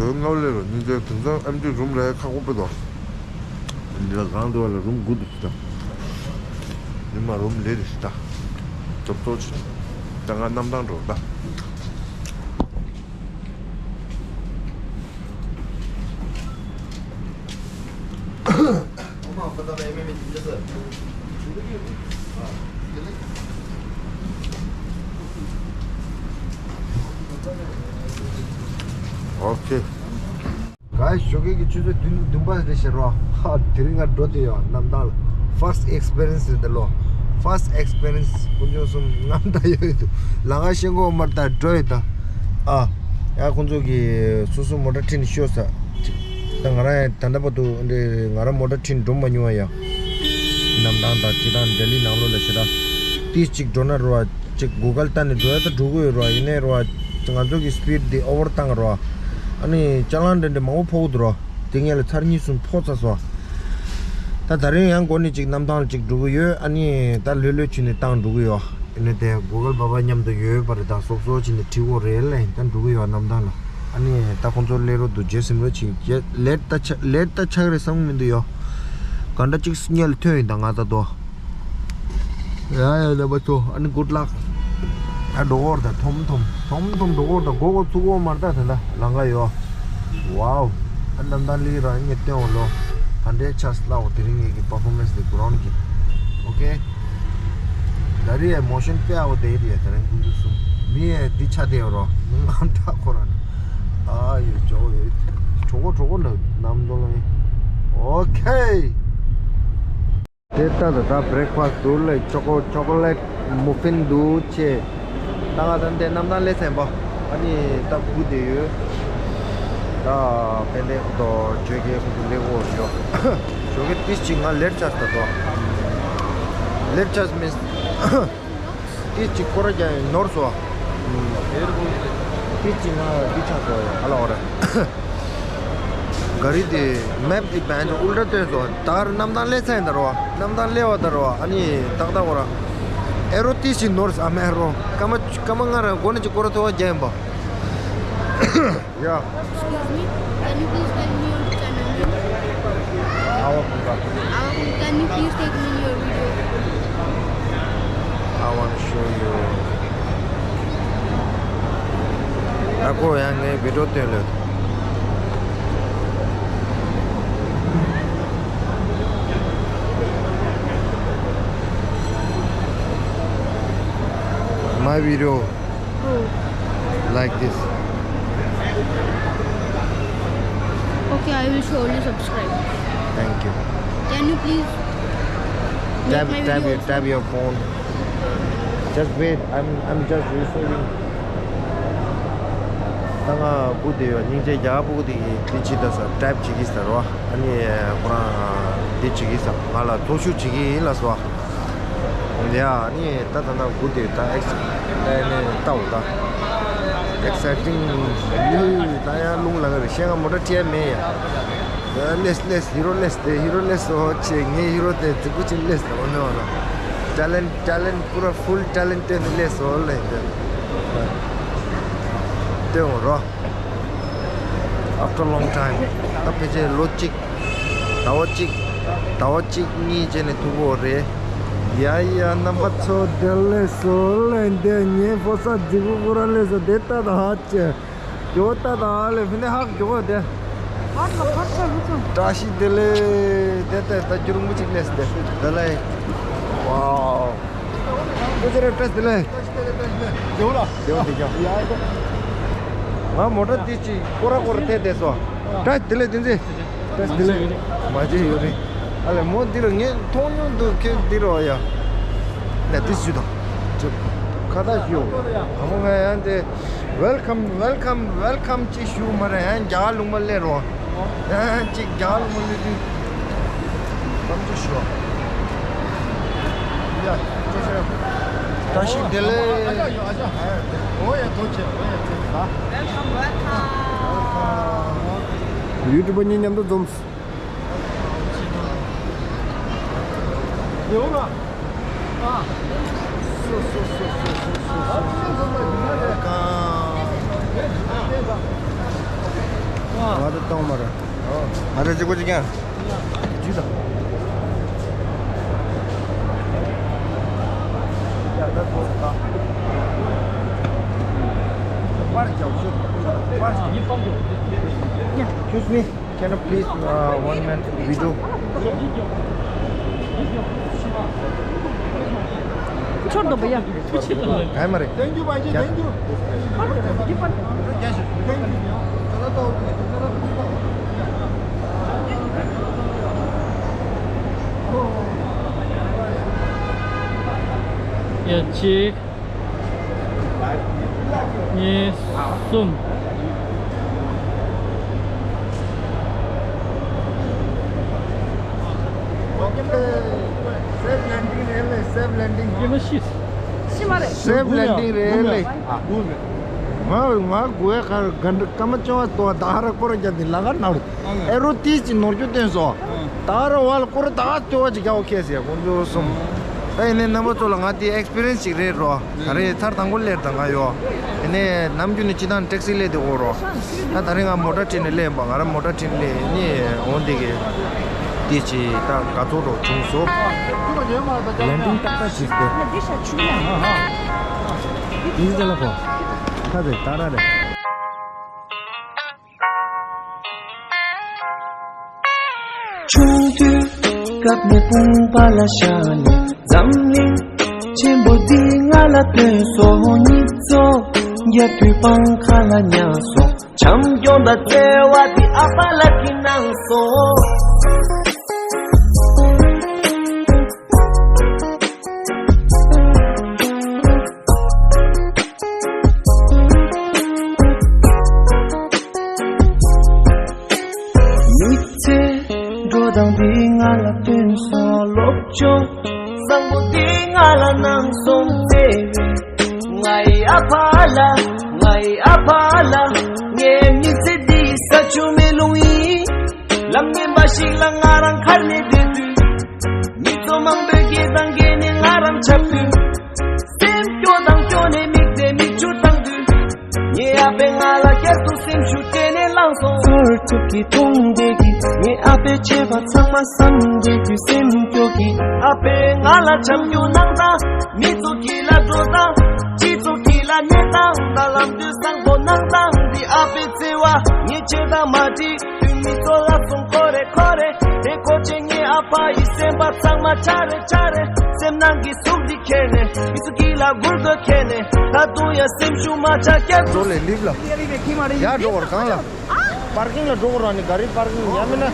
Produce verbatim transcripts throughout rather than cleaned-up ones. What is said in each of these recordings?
རུམ་ལོ་ལེ་རོ་ཉིན་ཚེ་དུང་སང་ཨམ་ཅི་རུམ་རེ་ཁག་པོ་པེ་དོ། འདི་ལ་གང་འདུག་བ་ལ་རུམ་དགུ་འདུག་ད། ཉི་མ་རུམ་ལེ་རེ་ཞིག་ད། ཙོག་ཙོག་ཅིག་ད་ང་གནམ་ཐང་འགྲོ་ད། ཨོ་ཁེ། ག་ཞོགས་ཀས་ཀྱི་ཆུ་ཚོད་བདུན་བདུན་པ་རེད་ཤག་རོ། ཧ། དེ་རིང་ང་འགྲོ་དེ་ཡོད་གནམ་ཐང་ལ། First experience རེད་འདི་ལོ། First experience དཀོན་མཆོག་གསུམ་མངའ་བདག་ཡོད་འདུག་ལམ་ཁ་ཤེས་གོ་མར་ད་འགྲོ་ཡོད་ད། ཨ། ཡ་ཁོང་ཚོ་གི་སོ་སོ་མོ་ཊ་ཁྲིད་ནས་ཤོག་ཟེར། ད་ང་རང་ད་ལྟ་བར་དུ་འདི་ང་རང་མོ་ཊ་ཁྲིད་འགྲོ་མ་མྱོང་བ་ཡ། གནམ་ཐང་དང་སྤྱི་བཏང་ལྡི་ལི་ནང་ལོགས་ལ་ཞེ་དྲག་ཏིས་གཅིག་འགྲོ་ན་རོ། ཅིག་གུ་གལ་ལྟ་ནས་འགྲོ་ཡ་ད་འགྲོ་གི་ཡོད་རོ། ཡིན་ནའི་རོ། ང་ཚོ་གི་སི་པིཌ་འདི་ཨོ་ཝར་བཏང་རོ། ཨ་ནི་ཅ་ལང་འདྲ་འདྲ་མང་པོ་ཕོག་འདུག་རོ། དེ་ངས་ལ་ཚར་གཉིས་གསུམ་ཕོག་ཚར་སོང་། ད་ད་རིང་ཡང་འགོ་ནས་ཅིག་གནམ་ཐང་ལ་ཅིག་འགྲོ་གི་ཡོད། ཨ་ནི་ད་ལྷོད་ལྷོད་བྱས་ནས་བཏང་འགྲོ་གི་ཡོད། ཡིན་ནའི་དེ་གུ་གལ་པ་པ་མཉམ་དུ་ཡོད་པ་རེད། ད་སོབ་སོབ་བྱས་ནས་ཁྲིད་དགོས་རེད་ལ། ཡིན་ད་འགྲོ་གི་ཡོད་གནམ་ཐང་ལ། ཨ་ནི་ད་ཁོང་ཚོ་སླེབས་རོགས་འདུག་རྗེས་ཟིན་རོགས་བྱེད། རྗེས་ལེཊ་ད་ཆགས་ལེཊ་ད་ཆགས་རེད་བསམ་གི་མི་འདུག་ཡོ། ག་འདྲ་ཅིག་སྙལ་ཐོན་ཡིན་ད་ང་ད་དོ། ཡ་ཡ་ལ་བ་ཚོ། ཨ་ནི་good luck། ཨ་འགྲོ་གོར་ད་ཐོམ་ཐོམ་ཐོམ་ཐོམ་འགྲོ་གོར་ད་གོ་གོ་ཚུགས་གོ་མར་ད་ད་ད་ལང་ག་ཡོ། Wow། ཨ་གནམ་ཐང་ལི་རང་ངས་སྟོན་འོ་ལོ། ད་འདྲའི་ཆ་སླ་འོ། དེ་རིང་ངེད་ཀྱི་པར་ཕོར་མེན་སི་དེ་གུ་རོན་གི། ཨོ་ཁེ། ད་རེས་མོ་ཤན་དཔེ་ཨའོ་དེ་རེད། ད་རིང་ཀུན་ཏུ་གསུམ་མི་ཡས་འདི་ཆ་དེ་རོ། ང་འདྲ་ཁོ་ར་ནི། ཨ་ཡོ་ཇོ་ཡོ། གྲོགས་པོ་གྲོགས་པོ་ནི་ནམ་འདོ་ལོ་ཡིན། ཨོ་ཁེ། དེ་ལྟ་ད་ད་བྷི་རེག་ཕ་སི་འདུག་ལ། ཅོ་ཀོ་ཅོ་ཀོ་ལེཊ་མུ་ཕིན་འདུག་ཅེས། ད་ང་ད་འདི་གནམ་ཐང་སླེབས་ཚར་ཡིན་པ། ཨ་ནི་ད་སྒུག་བསྡད་ཡོད། ད་དཔེ་འདྲ་ཁོ་ཐོག་ཇོ་ཀེ་ཁོ་ཚོ་སླེབས་འོ་ཡོ། ཇོ་ཀེ་ཏིས་ཅིག་ང་ལེཊ་ཆགས་ད་དོ། ལེཊ་ཆགས་མིན། ཏིས་ཅིག་སྐོར་ར་རྒྱག་ཡིན་ནོར་སོ། ཏིས་ཅིག་ང་འདི་ཆགས་སོ་ཡ་ཧ་ལ་འོ་ར། ག་རི་དེ་མེབ་དེ་བན་ཅོ་ཨུལ་ཊ་སྟོན་སོང་། ད་རུ་གནམ་ཐང་སླེབས་ཚར་ཡིན་ད་རོ། གནམ་ཐང་སླེབས་པ་ད་རོ། ཨ་ནི་ཏག་ཏག་འོ་ར། ཨེ་རོ་ཏིས་ཅིག་ནོར་ཨ་མེ་རོ། སྐར་མ་སྐར་མ་ལྔ་ར་འགོ་ནས་ཅིག་སྐོར་ཐོག་རྒྱག་ཡིན་པ། ཡ། Excuse me, can you please take me on the channel name? Awa Kumba. Awa Kumba, can you please take me in your video? I want to show you. ད་ཁོ་ཡང་ངའི་བི་ཌིའོ་སྟོན་ལོས། My video. Oh. Like this. Okay, I will surely subscribe. Thank you. Can you please make Tap, my tap video your, also? Tap your phone. Just wait. I'm, I'm just receiving. ད་ང་སྒུག་བསྡད་ཡོད། སྙིང་རྗེ་རྒྱ་སྤུ་གུ་དེ་གིས་འདི་ཅི་ད་ས་ཊེབ་བྱེད་ཀྱི་ཟེར་བ། ཨ་ནི་ཁོ་རང་འདི་བྱེད་ཀྱི་ཟེར། ང་ལ་ཐོ་ཤུ་བྱེད་ཀྱི་ཡིན་ལ་སོ། ཡ་ནི་ད་ད་ན་སྒུག་དེ་ད་ཨེག་སི་ཨེ་ནི་ལྟ་འོ་ད། ཨེག་སའི་ཊིང་ཡུ་ད་ཡང་རླུང་ལ་ག་རེ་བཤད། ང་མོ་ཊ་ཁྲིད་ཡ་མེད་ཡ། ལེས་ལེས་ཧི་རོ་ལེས་ཏེ་ཧི་རོ་ལེས་སོ་ཆེ། ངའི་ཧི་རོ་དེ་ཙི་གུ་ཅིག་ལེས་ཏེ་འོ་ནི་འོ་ན། ཊེ་ལེན་ཊེ་ལེན་པུ་ར་ཧྥུལ་ཊེ་ལེན་ཊེ་ནི་ལེས་སོ་ལེ་དེ། དེ་འོ་རོ། After long time ད་ཕལ་ཆེར་ལོ་གཅིག་ཟླ་བ་གཅིག་ཟླ་བ་གཅིག་གཉིས་བྱས་ནས་ཐུག་གོ་རེད། ཡ་ཡ་རྣམ་པ་ཚོ་བདེ་ལེགས་སོ་ལེ། འདི་ངའི་ཕོ་གསར་རྫིག་པོ་ཁོ་ར་ལེ་སོ་དེ་ལྟ་ད་ཧ་ཅེ། ཇོ་ལྟ་ད་ཧ་ལེ་ཕི་ནས་ཧག་ཇོ་དེ། ཧ་ལ་ཧ་ཅེ་ཧུ་ཅེ། བཀྲ་ཤིས་བདེ་ལེགས། དེ་ལྟ་ད་རྒྱུ་རིང་པོ་ཅིག་ལེ་སོ་དེ་བདེ་ལེགས། ཝའོ། ཁྱོད་ཚོ་ར་བཀྲ་ཤིས་བདེ་ལེགས། ཇོ་ལ། ཇོ་དེ་ཀྱང་། ཡ་ད། ང་མོ་ཊ་དེ་ཅིག་སྐོར་ར་སྐོར་ར་ཐད་དེ་སོ། བཀྲ་ཤིས་བདེ་ལེགས་བསྟན་འཛིན། བཀྲ་ཤིས་བདེ་ལེགས། མ་བརྗེད་ཡོད་རེད། ཨ་ལེ་མོ་འདི་རུ་ངས་མཐོང་མྱོང་འདུག་ཁྱོད་འདི་རུ་ཡ། ལ་དེ་ཞུ་དང་། ཁ་བཏགས་ཞུ། ཨ་མོ་ང་ཡང་དེ། Welcome welcome welcome ཅིག་ཞུ་མ་རེད། ཡང་རྒྱ་གར་ལུང་པ་སླེབས་རོགས། ཡང་ཅིག་རྒྱ་གར་ལུང་པ་སླེབས་དུས། བཀྲ་ཤིས་བདེ་ལེགས། ཡུ་ཊུབ་པ་གཉིས་མཉམ་དུ་འཛོམས། ང་ཚོ་གཏོང་མ་རེད། ང་ཚོ་གཅིག་པོ་གཅིག་རྐྱང་། ཇུས་དང་། Excuse me, can you please, uh, one minute video? छोड़ दो भैया। है मरे। Thank you, भाई जी, thank you। ཡ་གཅིག་གཉིས། གསུམ། Safe landing རེད་ལེ། Safe landing. ཡིན་ན་ཤི། ཤི་མ་རེད། Safe landing རེད་ལེ། ང་ང་དགོས་ཁར་ག་འདྲ་སྐར་མ་བཅོ་ལྔ་ཏོ་ད་ཧ་ར་ཀོ་ར་རྒྱབ་དེ་ལ་ག་ནར་ཨེ་རོ་ཏི་ཅི་ནོར་རྒྱུ་སྟོན་སོ། ད་ཧ་ར་བ་ལ་ཀོ་ར་ད་ཧ་ཅོ་བ་ཅི་རྒྱག་ཁེ་སི་ཡ་ཁོང་ཚོ་གསུམ། ད་ཡིན་ནའི་རྣམ་པ་ཚོ་ལ་ང་དེ་ཨེག་སི་པི་རི་ཡན་སི་ཅིག་རེད་རོ། ད་རེས་ཚར་དང་པོ་སླེབས་དང་ང་ཡོ། ཡིན་ནའི་ནམ་རྒྱུན་ནས་སྤྱི་བཏང་ཊེག་སི་སླེབས་དེ་འོ་རོ། ད་ད་རེས་ང་མོ་ཊ་ཁྲིད་ནས་སླེབས་པ། ང་རང་མོ་ཊ་ཁྲིད་སླེབས་ནི་འོང་དེ་གི་དེ་ཅི་ད་དགའ་ཚོར་རོ་བྱུང་སོ། ལན་ཏིང་ཏག་ཏག་ཅིག་སྟེ། ཡིན་ཟེར་ལ་གོ། ཁ་ཟེར་ཏག་ཏག་རེད། ཆུང་དུས་སྐབས་ནས་དཔུང་པ་ལ་བཞག་ནས་འཛམ་གླིང་ཆེན་པོ་འདི་ང་ལ་སྟོན་སོང་། ཉིད་ཚོ་རྒྱབ་དུས་པང་ཁ་ལ་ཉལ་སོང་། བྱམས་སྐྱོང་དང་བརྩེ་བ་འདི་ཨ་ཕ་ལགས་ཀྱིས་གནང་སོང་། མི་ཚེ་འགྲོ་སྟངས་འདི་ང་ལ་སྟོན་སོང་། སློབ་སྦྱོང་བཟང་པོ་འདི་ང་ལ་གནང་སོང་། བརྩེ་བའི་ང་ཡི་ཨ་ཕ་ལགས། ང་ཡི་ཨ་ཕ་ལགས། ངའི་མི་ཚེ་འདི་ས་ཆུ་མེ་རླུང་ཡིན། ལམ་ངན་པ་ཞིག་ལ་ང་རང་ཁར་ནས་བསྡད་དུས། མི་ཚོགས་མང་པོས་སྐད་དང་སྐད་ནས་ང་རང་འཁྲབ་དུས། སེམས་སྐྱོ་དང་སྐྱོ་ནས་མིག་ནས་མིག་ཆུ་བཏང་དུས། ངའི་ཨ་ཕས་ང་ལ་བསྐྱར་དུ་སེམས་ཤུགས་སྤྲད་ནས་བླངས་སོང་། ཚོར་ཐུག་གི་མཐོང་བསྡད་ཀྱི། ངའི་ཨ་ཕས་བྱས་པ་ཚང་མ་བསམ་བསྡད་དུས་སེམས་སྐྱོ་གི། ཨ་ཕས་ང་ལ་བྱམས་སྐྱོང་གནང་སྟངས། མི་ཚོ་གི་ལ་འགྲོ་སྟངས། སྤྱི་ཚོགས་གི་ལ་གནས་སྟངས་དང་ལམ་སྟོན་བཟང་པོ་གནང་སྟངས་འདི་ཨ་ཕའི་བརྩེ་བ་ངས་བྱས་དང་མ་འགྲིག་དུས་མི་ཚོ་ལབ་སོང་ཁོ་རེ་ཁོ་རེ། དེ་ཁོ་ཆེ་ངའི་ཨ་ཕ་ཡི་སེམས་པ་ཚང་མ་ཆ་རེ་ཆ་རེ། སེམས་ནང་གི་ཟུག་འདི་ཁྱེར་ནས་མི་ཚོ་གི་ལ་སྒུར་དགོས་ཁྱེར་ནས། ད་དུང་ཡང་སེམས་ཤུགས་མ་ཆག་བསྐྱར་འགྲོ་ལེ་ལིབ་ལ། ཡར་འགྲོ་བར་གང་ལ། པར་ཀིང་ལ་འགྲོ་དགོས་ར་ནི་ག་རི་པར་ཀིང་ཡང་མིན་ན།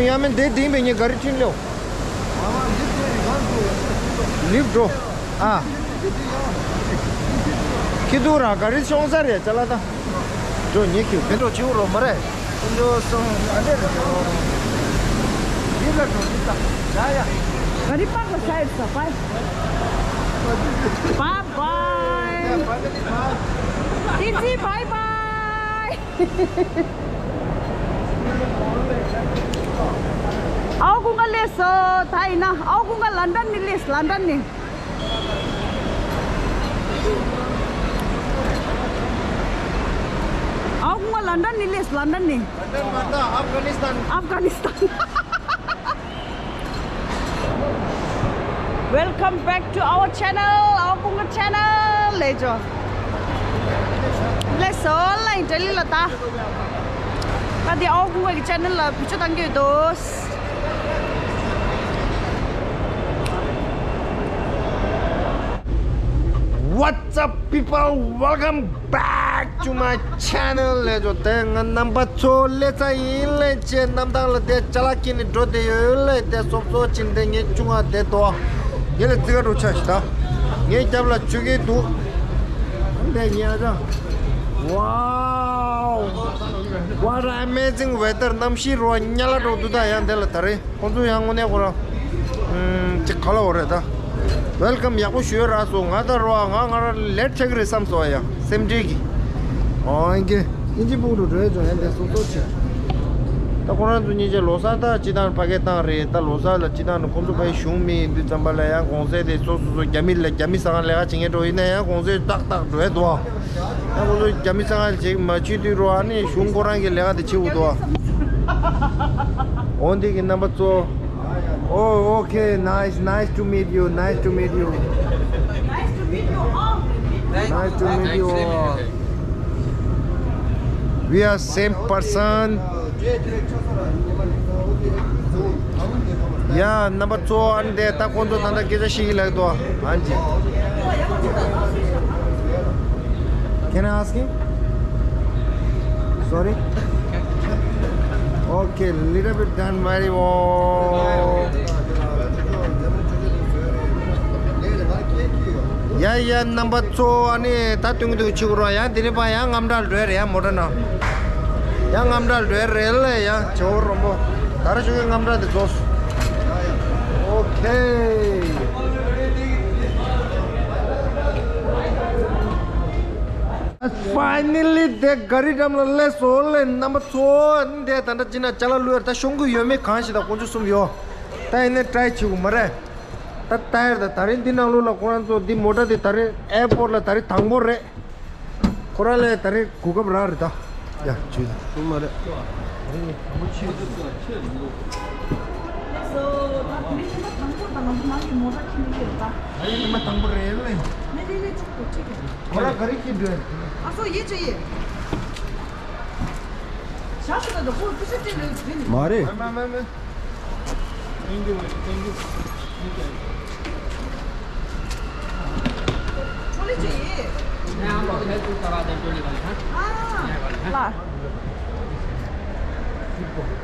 ཡང་མིན་དེ་ལྡིང་བའི་ངས་ག་རི་ཁྲིད་ལེའོ། ལིབ་འགྲོ། ཨ། ཁྱི་དུ་ར་ག་རི་ཤོང་ས་རེད་ཅ་ལག་ད། འགྲོ་ཉེ་ཁྱི་མི་འགྲོ་བྱིའུ་རོ་མ་རེད། ཁྱོད་ཚོ་སོང་ག་འདྲ་རེད། ལིབ་ལ་འགྲོ་ལིབ་ད། ཡ་ཡ། ག་རི་པར་ལ་ཤ་ཡོད་ས་པར། Bye bye. ཏི་ཙི་bye bye. ཨའོ་ཀུན་དགའ་སླེབས་སོང་། ད་ཡིན་ན་ཨའོ་ཀུན་དགའ་ལན་ཌན་ནས་སླེབས། ལན་ཌན་ནས། ཨའོ་ཀུན་དགའ་ལན་ཌན་ནས་སླེབས། ལན་ཌན་ནས། ལན་ཌན་མ་ད་ཨབ་གྷ་ནི་སི་ཐན། ཨབ་གྷ་ནི་སི་ཐན། Welcome back to our channel, our Kunga channel. ལེ་ཇོ། ལེ་སོ་ལ་ཨིན་ཏྲ་ལི་ལ་ད། ད་དེ་our Kunga གི་channel ལ་བི་ཅོ་བཏང་གི་ཡོད་དོ། What's up, people? Welcome back to my channel. ལེ་ཇོ། དེ་ང་རྣམ་པ་ཚོ་ལེ་ཚ་ཡིན་ལེ་ཅེ་གནམ་ཐང་ལ་དེ་ཅ་ལག་ཁྱེར་ནས་འགྲོ་དེ་ཡོད་ལེ། དེ་སོབ་སོབ་ཅིན་དེ་ངས་ཅུང་ཨ་དེ་དོ། ངས་ལེ་ཙི་ག་འགྲོ་ཆ་ཞིག་ད། ངས་རྒྱབ་ལ་ཆུ་གི་འདུག་དེ་ངས་ཨ་ཅང་། Wow, what amazing weather. གནམ་གཤིས་རོ་ཉ་ལ་འགྲོ་འདུག་ད་ཡང་དེ་ལ་ད་རེ། ཁོང་ཚོ་ཡང་དངོས་གནས་ཁོ་རང་ཅིག་ག་ལ་འོ་རེད་ད། Welcome ཡག་པོ་ཞུ་ཡོད་ར་སོ། ང་ད་རོ་ང་ང་ར་ལེཊ་ཆགས་ཀྱི་རེད་བསམ་སོ་ཡ་སེམས་ཁྲལ་གྱི། ཨོ་ཨིན་གྱི་ཨིན་ཇི་ཕུག་ཏུ་འགྲོ་ཡ་ཅོ་ཡ་འདི་སོ་སོ་ཆེ། ད་ཁོ་རང་ཚོ་གཉིས་ཆ་ལོ་གསར་ད་སྤྱི་བཏང་ཕ་གི་བཏང་རེད། ད་ལོ་གསར་ལ་སྤྱི་བཏང་ནས་ཁོང་ཚོ་ཕ་གི་གཞུང་མི་ཡིན་དུས་ཙམ་པ་ལ་ཡང་གོང་ཚད་དེ་སོ་སོ་སོ་རྒྱ་མི་ལ་རྒྱ་མི་ཟ་ཁང་ལས་ཀ་བྱེད་མཁན་འགྲོ་ཡིན་ན་ཡང་གོང་ཚད་ཏག་ཏག་འགྲོ་ཡ་འདུག་ཨ། ཡང་ཁོང་ཚོ་རྒྱ་མི་ཟ་ཁང་ཅིག་མ་བྱེད་དུས་རོ་ཨ་ནི་གཞུང་ཁོ་རང་གི་ལས་ཀ་དེ་བྱེད་དགོས་འདུག་ཨ། འོ་འདི་གི་རྣམ་པ་གཙོ། Oh, okay, nice, nice to meet you, nice to meet you. Nice to meet you all. Nice to meet you all. We are same person. ཡ། རྣམ་པ་གཙོ་བོ་ཨ་ནི་དེ་ད་ཁོང་ཚོ་ད་ལྟ་སྐད་ཆ་བཤད་ཀྱི་ལབ་འདུག་ཨ་ཇི། Can I ask him? Sorry? Okay, little bit done very well. ཡ་ཡ། རྣམ་པ་གཙོ་བོ་ཨ་ནི་ད་ཏུང་ཏུང་ཆུ་རོ་ཡ། དེ་ནི་པ་ཡང་རྔམ་དྲག་འགྲོ་རེད་ཡ། མོ་ཊ་ནང་ཡང་རྔམ་དྲག་འགྲོ་རེད་ལ། ཡ་ཇོ་བོ་རོན་པོ་ད་ར་ཞུ་གི་རྔམ་དྲག་དེ་རྫོགས། Okay. Finally དེ་ག་རི་འགྲམ་ལ་སླེབས་སོང་ལེ། རྣམ་པ་གཙོ་བོ་ཨ་ནི་དེ་ད་ལྟ་ཅི་ན་ཅ་ལག་བླུགས་ཡ་ད་ཤོང་གི་ཡོད་མེད་གང་ཞིག་ད་དཀོན་མཆོག་གསུམ་ཡོད། ད་ཡིན་ནའི་ཊ་རའི་བྱེད་དགོས་མ་རེད། ད་ལྟ་ཡར་ད་ད་རིང་འདི་ནང་ལོགས་ལ་ཁོ་རང་ཚོ་འདི་མོ་ཊ་འདི་ད་རིང་ཨེར་པོར་ལ་ད་རིང་དང་པོ་རེད། ཁོ་རང་ལས་ད་རིང་གོ་སྐབས་རག་རེད་ད། ཡ་ཇུས་ད་ཐུག་མ་རེད། ད་རིང་ཉི་མ་དང་པོ་རེད་ལེ། ཁོ་རང་ག་རེ་ཁྱེར་འགྲོ་ཡ་རེད། མ་རེད།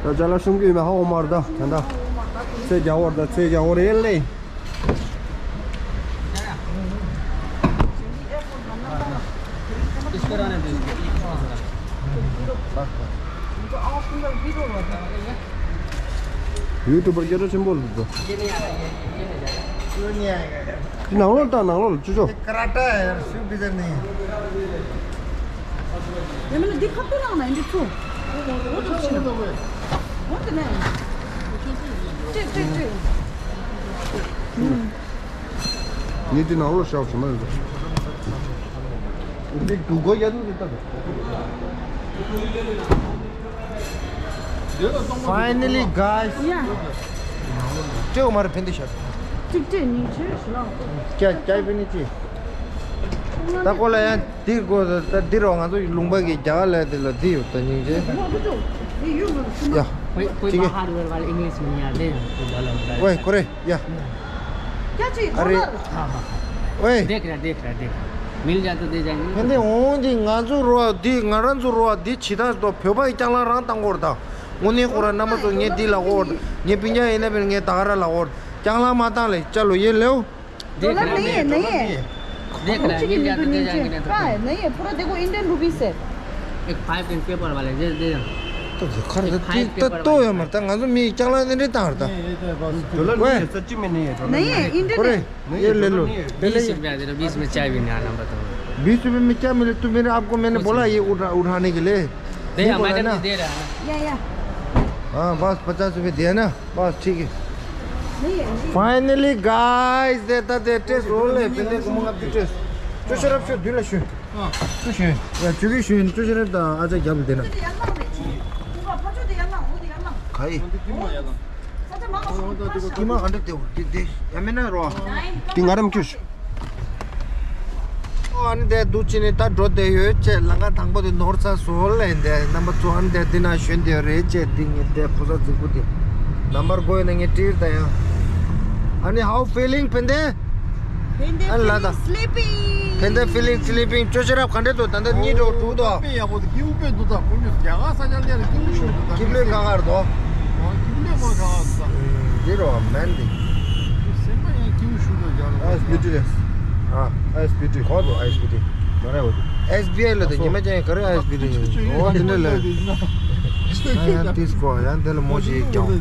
ད་ཅ་ལག་ཤོང་གི་ཡོད་མེད་ཧ་གོ་མ་རེད་ད། ད་ད་ཚེ་རྒྱ་བོར་ད་ཚེ་རྒྱ་བོར་ཡིན་ལེ། ཡུ་ཊུབ་པར་སྐད་གྲགས་ཆེན་པོ་རེད་འདུག་འདི་ནང་ལོགས་ལྟ། ནང་ལོགས་ལ་ཅོ་ཅོ། ཡ་མ་ལ་འདི་ཁ་ཏོ་ནང་ན་འདི་ཚོ། འོ་ཐུབ་ཕྱིན། འོ་དེ་ནས། ཀྲེ་ཀྲེ་ཀྲེ། ངས་འདི་ནང་ལོགས་བཞག་བྱུང་མ་རེད། འདི་སྡུག་གོ་ཡ་དུ་འདི་ལྟ། Finally, guys. ཡ། སྤྲེའུ་མ་རེད་ཕན་བདེ་ཤར། གཅིག་སྤྲེ་ཉིང་ཆེ་ཞུ་ལ། ཀྱ་ཀྱ་ཕན་ནི་ཅི། ད་ཀོ་ལ་ཡང་འདི་དགོས་ད་འདི་རོ་ང་ཚོ་ལུང་པ་གི་རྒྱ་གར་ལ་དེ་ལ་འདི་ཡོད་ད་ཉིང་ཆེ། ཡ། कोई कोई बाहर वाला इंग्लिश में नहीं आते हैं, कोई बाला होता है। ओए करे या। क्या चाहिए? अरे। हाँ हाँ। ओए। देख रहा देख रहा देख रहा। मिल जाता दे जाएंगे। ཕན་བདེ་འོང་འདི་ང་ཚོ་རོ་འདི་ང་རང་ཚོ་རོ་འདི་ཇི་ལྟར་དོ་བོད་པ་ཡི་རྐྱང་ལག་རང་བཏང་གོ་ར་ད། དངོས་གནས་ཁོ་ར་རྣམ་པ་ཚོ་ངས་འདི་ལ་གོ་ངས་སྤུན་ཀྱག་ཡིན་ན་བས་ངས་ད་ག་ར་ལ་གོ་རྐྱང་ལག་མ་བཏང་ལེ་ཅ་ལོ་ཡེ་ལེའུ། देख रहा देख रहा देख रहा। मिल जाता दे जाएंगे नहीं तो। नहीं है, पूरा देखो इंडियन रुपीस है। एक फाइव टेन पेपर वाले दे दे। तो खर तो तो या मरता ང་ཚོ་མི་རྐྱང་ལག་ནས་རེད་བཏང་ར་ད། डॉलर नहीं है, सच्ची में नहीं है, डॉलर नहीं है, इंडियन है। ये ले लो। बीस रुपया दे दो, बीस में चाय भी नहीं आना बताओ। बीस रुपए में क्या मिले? तू मेरे, आपको मैंने बोला ये उठा, उठाने के लिए। दे, मैडम जी दे रहा है ना। या या। हाँ बस पचास रुपए दिया ना। बस ठीक है। नहीं है, नहीं है। Finally guys, दे ता दे टेस्ट रोल है, पहले को मंगा टेस्ट। तो शराब शो दिला शो। हाँ। तो शो। या चुकी शो, तो शराब ता आजा क्या बोलते ना। खाई। किमा अंडे दे, दे, दे। या मैं ना रो। तिंगारम क्यों? ཨོ་ཨ་ནི་དེ་འདུག་ཅི་ནི་ད་འགྲོ་བསྡད་ཡོད་ཅེས་ལམ་ཁ་དང་པོ་དེ་ནོར་ཚར་སོང་ལབ་ཡིན་དེ་རྣམ་པ་ཚོ། ཨ་ནི་དེ་འདི་ན་ཞོན་བསྡད་ཡོད་རེད་ཅེས་འདི་ངས་དེ་ཕོ་གསར་རྫིག་པོ་དེ་ནམ་བར་དགོས་ཡོད་ན་ངས་བྲིས་ད་ཡང་། ཨ་ནི་how feeling ཕན་བདེ། ཕན་བདེ། ཨ་ལ་ད། Feeling sleepy. ཕན་བདེ་feeling sleeping. ཅོ་ཅོ་རབ་ག་འདྲ་འདུག་ད་ལྟ་གཉིད་འགྲོ་དྲུག་འདུག་དཔེ་ཡག་པོ་འདུག་སྐྱིད་པོ་དཔེ་འདུག་ད་ཁོང་ཚོས་རྒྱ་གར་ས་ཆ་ལ་སྐྱིད་པོ་ཤོར་འདུག་ད་སྐྱིད་པོའི་ཁ་ཁར་འདུག་སྐྱིད་པོའི་ཁ་ཁར་འདུག་འདི་རོ་མན་འདི། སེམས་པ་ཡང་སྐྱིད་པོ་ཤོར་འདུག་རྒྱ་གར། ཨ་སི་པི་ཏི་རེད། ཨ་ཨ་སི་པི་ཏི་གོ་འདུག་ཨ་སི་པི་ཏི། མ་རེད་འོ་དེ། ཨེ་སི་བི་ཨའི་ལ་དེ་ཉི་མ་ཅན་ག་རེ་ཨ་སི་པི་ཏི་རེད། འོ་འདི་འདྲ་ལ། ཡང་ཡང་ཏིས་གོ་ཡང་འདི་ལ་མོ་ཞིག་ཀྱང་།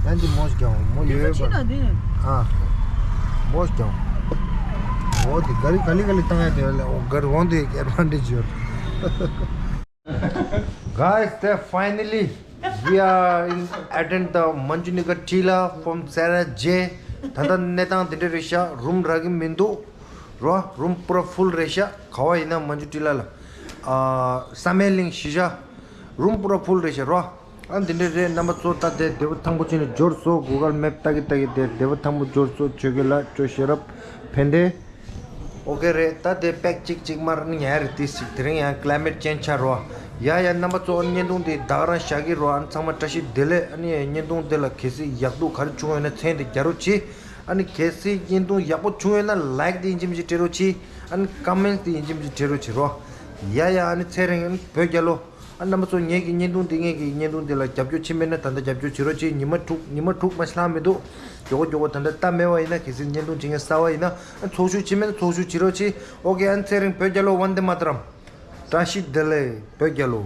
ཡང་འདི་མོ་ཞིག་ཀྱང་མོ་ཡོད་པ། ཨ་མོ་ཞིག་ཀྱང་། འོ་དེ་ག་ལི་ག་ལི་ག་ལི་བཏང་ཡ་དེ་ལ་འོ་གར་འོང་དེ་ཨེ་ཌི་ཝན་ཊེ་ཇི་ཡོད། Guys, they finally We are in attend the Manjunagar Tilla from Sarah J. ད་ལྟ་གནས་སྟངས་འདི་འདྲ་རེད་ཤག་རུམ་རག་གི་མི་འདུག་རོ། རུམ་པུ་ར་ཕུལ་རེད་ཤག་ག་བ་ཡིན་ན་མན་ཇུ་ཊི་ལ་ལ། ཨ་བསམ་ཡས་གླིང་གཞིས་ཆགས། རུམ་པུ་ར་ཕུལ་རེད་ཤག་རོ། ཨ་འདི་འདྲ་རེད། རྣམ་པ་ཚོ་ད་དེ་བདེ་པོ་ཐང་པོ་བྱས་ནས་འབྱོར་སོང་། གུ་གལ་མེབ་ལྟ་གི་ལྟ་གི་དེ་བདེ་པོ་ཐང་པོ་འབྱོར་སོང་། ཆོས་རྒྱལ་ལགས་ཇོ་ཤེས་རབ་ཕན་བདེ། ཨོ་ཁེ་རེད། ད་དེ་པེག་གཅིག་གཅིག་མར་ནི་ཉལ་རེད། དེ་ཞིག་དེ་རིང་ཡང་ཀླའི་མེད་ཅེན་ཇི་ཆགས་རོ། ཡ་ཡ་རྣམ་པ་ཚོ་བརྙན་ཐུང་དེ་ད་ག་རང་བཞག་གི་རོ། ཨ་ནི་ཚང་མ་བཀྲ་ཤིས་བདེ་ལེགས། ཨ་ནི་བརྙན་ཐུང་དེ་ལ་གལ་སྲིད་ཡག་སྡུག་ག་རེ་བྱུང་ཡོད་ན་མཚན་དེ་རྒྱག་རོགས་གྱིས། ཨ་ནི་གལ་སྲིད་བརྙན་ཐུང་ཡག་པོ་བྱུང་ཡོད་ན་ལའིག་དེ་ཡིན་གཅིག་མིན་གཅིག་སྤྲད་རོགས་གྱིས། ཨ་ནི་ཀོ་མེན་ཊི་དེ་ཡིན་གཅིག་མིན་གཅིག་སྤྲད་རོགས་བྱེད་རོགས། ཡ་ཡ་ཨ་ནི་ཚེ་རིང་བོད་རྒྱལ་ལོ། ཨ་རྣམ་པ་ཚོ་ངེད་ཀྱི་བརྙན་ཐུང་འདི་ངེད་ཀྱི་བརྙན་ཐུང་འདི་ལ་རྒྱབ་སྐྱོར་བྱེད་མེད་ན་ད་ལྟ་རྒྱབ་སྐྱོར་བྱེད་རོགས་གྱིས། ཉི་མ་དྲུག་ཉི་མ་དྲུག་མ་ཤི་ལྷག་མི་འདུག་མགྱོགས་པོ་མགྱོགས་པོ་ད་ལྟ་སྟབས་མེད་པ་ཡིན་ན་གལ་སྲིད་བརྙན་ཐུང་བྱེད་མཁན་གསར་པ་ཡིན་ན་ཨ་ཚོགས་ཞུགས་བྱེད་མེད་ན་ཚོགས་ཞུགས་བྱེད་རོགས་གྱིས། ཨོ་ཁེ། ཨ་ཚེ་རིང་བོད་རྒྱལ་ལོ། ཝན་དེ་མ་ཏཱ་རམ། བཀྲ་ཤིས་བདེ་ལེགས་བོད་རྒྱལ་ལོ།